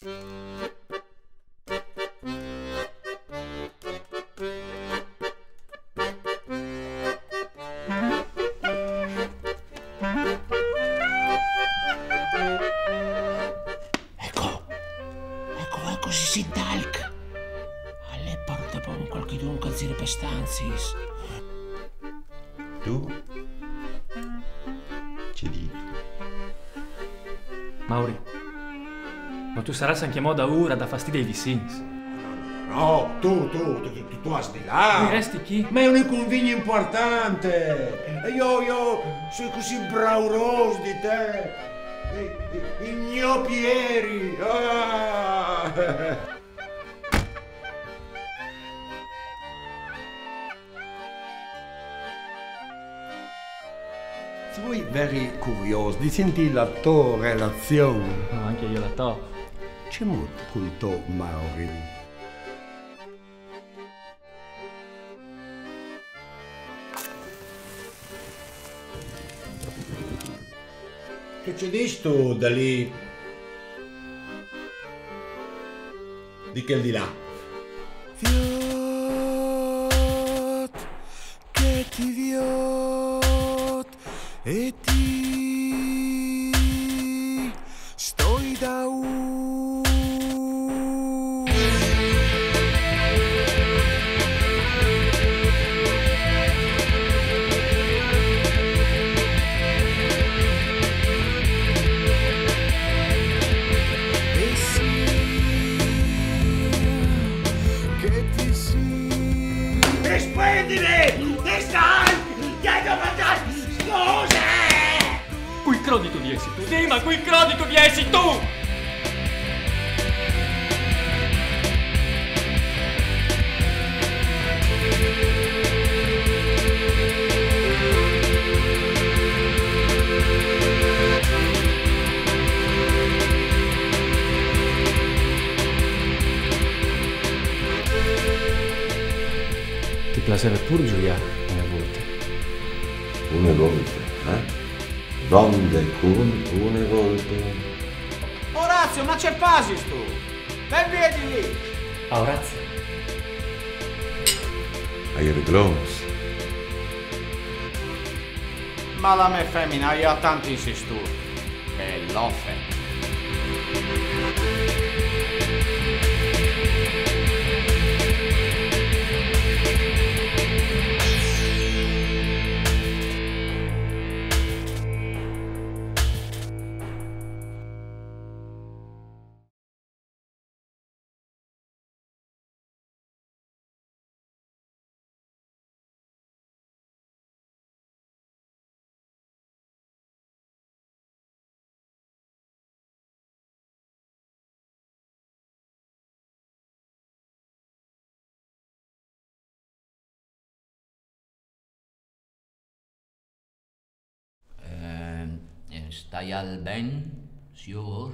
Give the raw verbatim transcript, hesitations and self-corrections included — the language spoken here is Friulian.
Eco, eco, eco, si sint alc. Al è pardabon cualchidun che al zire pes stanziis. Tu? Ce dîstu? Mauri, ma tu sarâs ancjemò daûr a dâ fastidi ai vicins? No, tu, tu, tu, tu, tu âs di lâ. Mi resti chi? Ma al è un inconvegno importante. E jo, jo, o soi cussì braurôs di te. Il, il, il gno Pieri. Ah! Soi veri curiôs di sintî la tô relazion. Ancje jo la tô. Cemût cul to Mauri? Ce dîstu di lì, di chel di là? Viôt che ti viôt e ti stoi daûr. E sì, che ti sì. Rispuindimi! Ti stai! Ti ai domandât scuse! Cui crodistu di jessi tu? Dîmi, cui crodistu di jessi tu? Ti plaseve pûr zuiâ une volte. Une volte, eh? Vonde cun une volte. Orazio, ma ce fasistu? Ven vie di li! A Orazio. Ai reglons. Ma la mê femine e à tant insistût. Belofe. Eh, eh, staial ben, siôr?